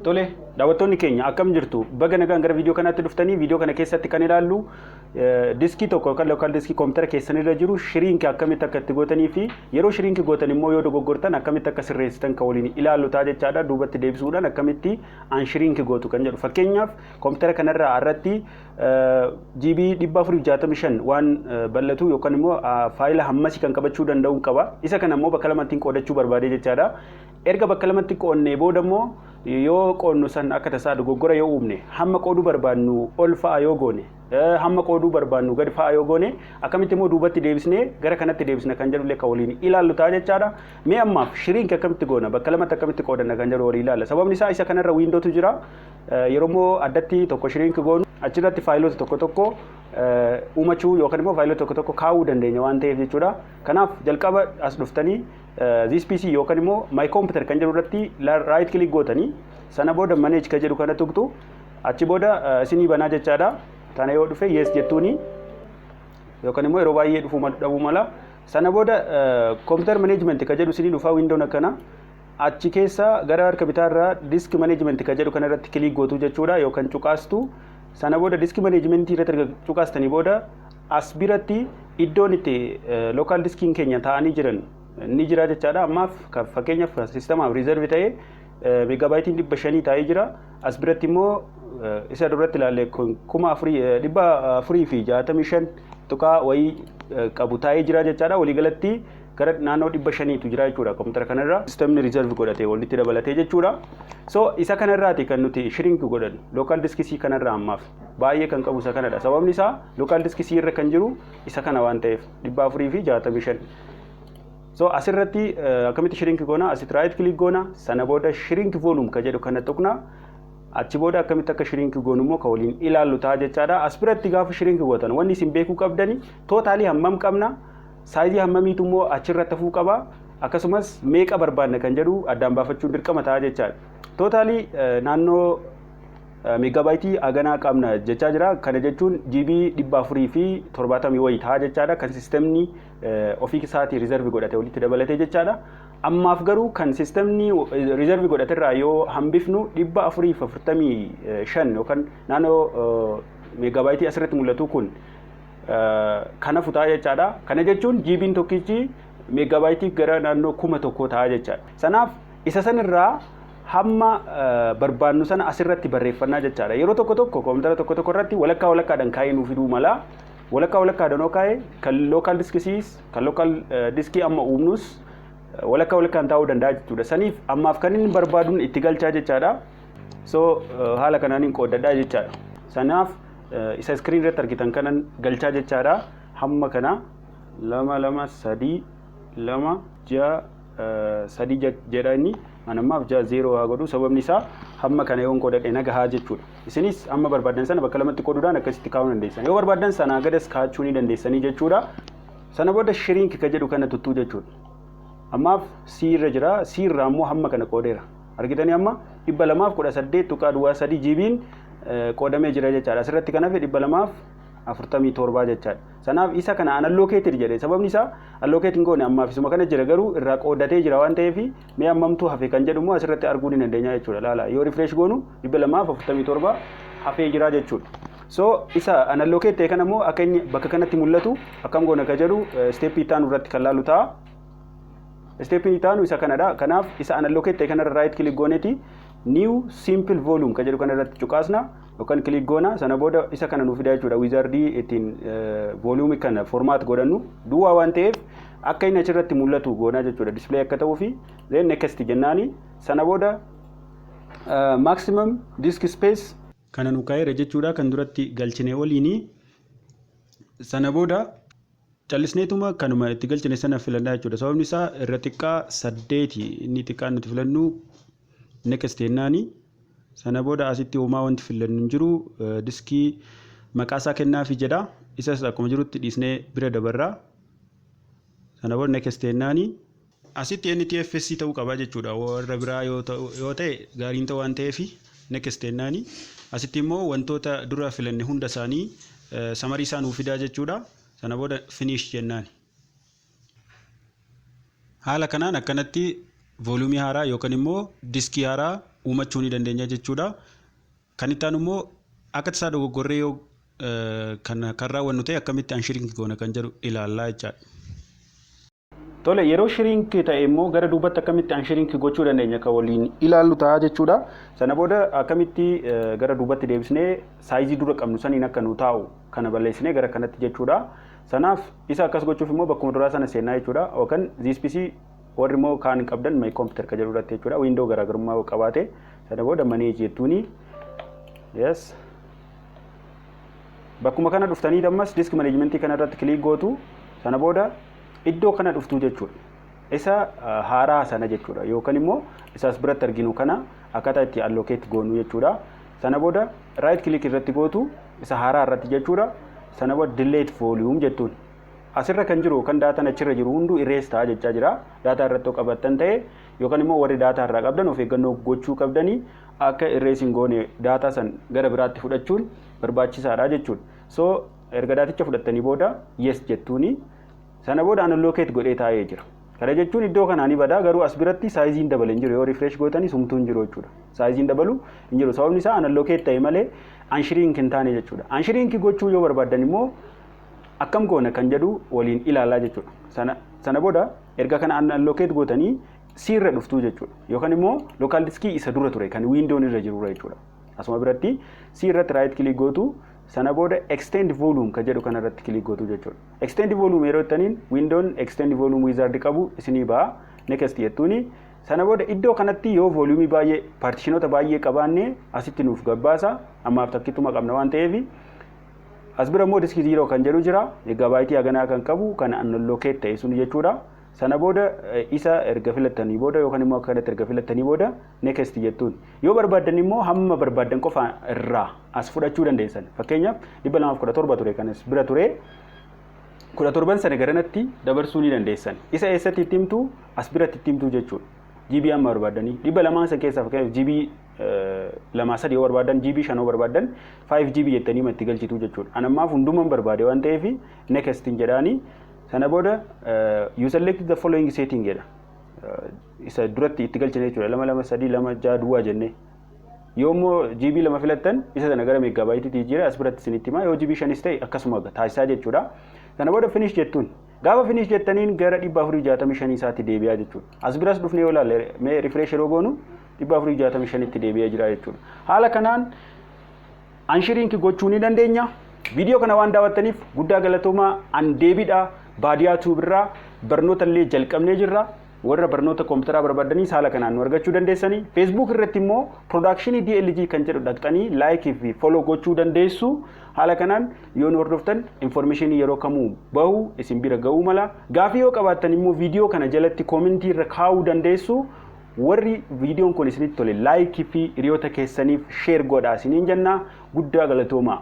Tole, daawwattoonni keenya, akkam jirtu? Baga nagaan gara viidiyoo kanaatti dhuftanii. Viidiyoo kana keessatti kan ilaallu diskii tokko yookaan local diskii koompitara keessan irra jiru shrink akkamitti akka itti gootanii fi yeroo shrink gootan immoo yoo dogoggortan akkamitti akka sirreessitan kan waliin ilaallu ta'a jechaadha. Duubatti deebisuudhaan akkamitti unshrink gootu kan jedhu. Fakkeenyaaf, koompitara kanarraa irratti GB 465 waan bal'atu yookaan immoo faayila hammasii kan qabachuu danda'u qaba. Isa kana immoo bakka lamatti qoodachuu barbaade jechaadha. Erga bakka lamatti qoonnee booda immoo yoo qoonnu san akka tasaa dogoggora yoo uumne, hamma qooduu barbaannu ol fa'a yoo goone, hamma qooduu barbaannu gadi fa'a yoo goone, akkamitti immoo duubatti deebisnee gara kanatti deebisna kan jedhu illee kan waliin ilaallu ta'a jechaadha. Mee ammaaf shrink akkamitti goona, bakka lamatti akkamitti qoodanna kan jedhu waliin ilaalla. Sababni isaa isa kanarra windowtu jira. Yeroo immoo addatti tokko shrink goonu achirratti faayilota tokko tokko uumachuu yookaan immoo faayilota tokko tokko kaa'uu dandeenya waan ta'eef jechuudha. Kanaaf jalqaba as dhuftanii This PC yookaan immoo My Computer kan jedhu irratti right click gootanii, sana booda Manage kan jedhu kana tuqxu. Achi booda isinii banaa jechaadha. Kana yoo dhufe Yes jettuuni, yookaan immoo yeroo baay'ee dhufuu dhabuu mala. Sana booda Computer Management kan jedhu isinii dhufaa, windown akkana. Achi keessa gara harka bitaarraa Disk Management kan jedhu kana irratti click gootu jechuudha yookaan cuqaastu. Sana booda Disk Management irratti erga cuqaastanii booda as biratti iddoon itti local diskiin keenya taa'anii jiran ni jira jechaadha. Ammaaf fakkeenyaaf sistemaaf reserve ta'ee megabyteiin 500 taa'ee jira. As biratti immoo isa duratti ilaalle 4,465 tuqaa wayii qabu taa'ee jira jechaadha. Waliigalatti gara naannoo 500tu jira jechuudha kompiitara kanarra. Sistemni reserve godhatee walitti dabalatee jechuudha. So isa kanarraati kan nuti shrink godhannu, local disk C kanarra ammaaf baay'ee kan qabu isa kanadha. Sababni isaa local disk C irra kan jiru isa kana waan ta'eef, 465. So asirratti akkamitti shrink goona? Asitti right click goona, sana booda Shrink Volume ka jedhu kana tuqna. Achi booda akkamitti akka shrink goonu immoo ka waliin ilaallu ta'a jechaadha. As biratti gaafa shrink gootan wanni isin beekuu qabdani totalii hammam qabna, sizeii hammamiitu immoo achirratti hafuu qaba, akkasumas meeqa barbaanna kan jedhu addaan baafachuun dirqama ta'a jechaadha. Totalii naannoo megabyteii haganaa qabna jechaa jira. Kana jechuun GB 470 wayii ta'a jechaadha. Kan sistemni ofii isaatii reserve godhate walitti dabalatee jechaadha. Ammaaf garuu kan sistemni reserve godhate irraa yoo hambifnu 445 yookaan naannoo megabyteii asirratti mul'atu kun kana futaa jechaadha. Kana jechuun GB'n tokkichi megabyteii gara naannoo 1000 ta'a jechaadha. Sanaaf isa sanirraa hamma barbaannu sana asirratti barreeffannaa jechaadha. Yeroo tokko tokko koompitara tokko tokko irratti walakkaa walakkaadhaan kaa'ee nuu fiduu mala. Walakkaa walakkaadhaan yoo kaa'e kan local disk Cs, kan local diskii amma uumnus walakkaa walakkaan taa'uu danda'a jechuudha. Saniif ammaaf kan inni barbaaduun itti galchaa jechaadha. So haala kanaan hin qooddadhaa jechaadha. Sanaaf isa screen irratti argitan kanan galchaa jechaadha. Hamma kana 2 2 3 2 6 3 jedha inni. An ammaaf 6 0 haa godhu, sababni isaa hamma kana yoon qoodadhe nagahaa jechuudha. Isinis amma barbaadan sana bakka lamatti qooduudhaan akkasitti kaa'uu dandeessan. Yoo barbaadan sanaa gadas kaa'achuu ni dandeessanii jechuudha. Sana booda Shrink ka jedhu kana tuttuu jechuudha. Ammaaf C irra jira. C irraa immoo hamma kana qoodeera. Argitanii, amma 218.03 GB'n qoodamee jira jechaadha. Asirratti kan hafe 247 jechaadha. Sanaaf isa kana unallocated jedhe. Sababni isaa allocate hin goone, ammaaf isuma kana jira, garuu irraa qoodatee jira waan ta'eef mee hammamtuu hafe kan jedhu immoo asirratti arguu ni dandeenya jechuudha. Laala, yoo refresh goonu 247 hafee jira jechuudha. So isa unallocate ta'e kana immoo akka inni bakka kanatti mul'atu akkam goona ka jedhu stepii itti aanu irratti kan laalu ta'a. Stepiin itti aanu isa kanadha. Kanaaf isa unallocate ta'e kanarra right click gooneeti New Simple Volume kan jedhu kanarratti cuqaasna yookaan click goona. Sana booda isa kana nuuf fida jechuudha. Wizardii ittiin volume kana format godhannu duwwaa waan ta'eef akka inni achirratti mul'atu goonaa jechuudha. Display akka ta'uu fi then Next jennaani. Sana booda maximum disk space kana nu kaa'eera jechuudha kan duratti galchine waliini. Sana booda callisneetuma kanuma itti galchine sana filannaa jechuudha. Sababni isaa irra xiqqaa 8 inni xiqqaan nuti filannu. Next jennaani. Sana booda asitti homaa wanti filannu hin jiru. Diskii maqaa isaa kennaafi jedha. Isas akkuma jirutti dhiisnee bira dabarraa. Sana booda Next jennaani. Asitti NTFS ta'uu qaba jechuudha. Warra biraa yoo ta'e gaariin ta'u waan ta'eef Next jennaani. Asitti immoo wantoota dura filanne hunda isaanii summary isaa nuuf fidaa jechuudha. Sana booda Finish jennaani. Haala kanaan akkanatti volumeii haaraa yookaan immoo diskii haaraa uumachuu ni dandeenya jechuudha. Kan itti aanu immoo akka tasaa dogoggorree yoo kan raawwannu ta'e akkamitti unshrink goona kan jedhu ilaallaa jechaadha. Tole, yeroo shrink ta'e immoo gara duubatti akkamitti unshrink gochuu dandeenya kan waliin ilaallu ta'a jechuudha. Sana booda akkamitti gara duubatti deebisnee size dura qabnu saniin akka nu taa'u kana balleessinee gara kanatti jechuudha. Sanaaf isa akkas gochuuf immoo bakkuma duraa sana seennaa jechuudha. Yookaan This PC, warri immoo kaan hin qabdan My Computer kan jedhu irratti jechuudha. Window garaagarummaa qabaate, sana booda Manage jettuuni. Yes. Bakkuma kana dhuftanii ammas Disk Management kana irratti click gootu. Sana booda iddoo kana dhuftuu jechuudha. Isa haaraa sana jechuudha. Yookaan immoo isa as biratti arginu kana akkaataa itti allocate goonu jechuudha. Sana booda right click irratti gootu, isa haaraa irratti jechuudha. Sana booda Delete Volume jettuun. Asirra kan jiru kan daataan achirra jiru hunduu erase ta'a jechaa jira. Daataa irratti yoo qabattan ta'e yookaan immoo warri daataa irraa qabdan of eeggannoo gochuu qabdanii akka erase hin goone, daataa san gara biraatti fudhachuun barbaachisaadha jechuudha. So erga daaticha fudhattanii booda Yes jettuuni. Sana booda unallocate godhee taa'ee jira. Kana jechuun iddoo kanaa ni badaa, garuu as biratti sizeiin dabale hin jiru. Yoo refresh gootanii sumtuu hin jiru jechuudha. Sizeiin dabalu hin jiru. Sababni isaa unallocate ta'e malee unshrink hin taane jechuudha. Unshrink gochuu yoo barbaaddan immoo akkam goona kan jedhu waliin ilaalaa jechuudha. Sana booda erga kana unallocate gootanii C irra dhuftuu jechuudha. Yookaan immoo local diskii isa dura ture kan Windown irra jirudha jechuudha. Asuma biratti C irratti right click gootu. Sana booda Extend Volume kan jedhu kana irratti click gootu jechuudha. Extend Volume yeroo jettaniin Windown Extend Volume Wizard qabu isinii ba'a. Next jettuuni. Sana booda iddoo kanatti yoo volume baay'ee, partitionoota baay'ee qabaanne asitti nuuf gabbaasa. Ammaaf takkituma qabna waan ta'eef, as bira immoo Disk 0 kan jedhu jira. Megabyte haganaa kan qabu kan unallocate ta'e sun jechuudha. Sana booda isa erga filattanii booda yookaan immoo akka kanatti erga filattanii booda Next jettuun. Yoo barbaaddan immoo hamma barbaaddan qofa irraa as fudhachuu dandeessan. Fakkeenyaaf 217 ture kan as bira ture. 17 sana garanatti dabarsuu ni dandeessan. Isa eessatti itti himtu? As biratti itti himtu jechuudha. GB amma barbaaddanii 200 san keessaa, fakkeenyaaf GB lamaa sadi yoo barbaadan, GB 5 yoo barbaadan, 5 GB jettanii itti galchitu jechuudha. An ammaaf hunduman barbaade waan ta'eef Next hin jedhaani. Sana booda "You select the following setting" jedha. Isa duratti itti galchine jechuudha. Lama lama sadii lama ja'a duwwaa jennee. Yoo immoo GB 2 filattan isa sana gara megabyteiitti jira as biratti isinitti hima. Yoo GB 5s ta'e akkasuma taasisaa jechuudha. Sana booda Finish jettuun. Gaafa Finish jettaniin gara 465 isaatti deebi'aa jechuudha. As biras dhufnee yoo ilaalle, mee refresh yeroo goonu 465tti deebi'ee jira jechuudha. Haala kanaan unshrink gochuu ni dandeenya. Viidiyoo kana waan daawwattaniif guddaa galatoomaa. An deebiidha. Baadiyaa Tuubirraa barnoota illee jalqabnee jirra. Warra barnoota kompiitaraa barbaadanii haala kanaan nu argachuu dandeessanii. Facebook irratti immoo Production DLG kan jedhu dhaqxanii like fi follow gochuu dandeessu. Haala kanaan yoo nu hordoftan information yeroo kamuu bahu isin bira ga'uu mala. Gaafii yoo qabaattan immoo viidiyoo kana jalatti comment irra kaa'uu dandeessu. Warri viidiyoon kun isinitti tole like fi hiriyoota keessaniif share godhaa isiniin jenna. Guddaa galatoomaa.